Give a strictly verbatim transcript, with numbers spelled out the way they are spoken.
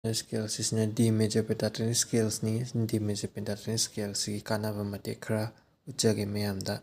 Scale ꯁꯤꯁꯤꯅ D major pentatonic scales ꯅꯤ꯫ D major pentatonic scale ꯁꯤꯒꯤ ꯀꯥꯟꯅꯕ ꯃꯇꯦꯛ ꯈꯔ ꯎꯠꯆꯒꯦ ꯃꯌꯥꯝꯗ꯫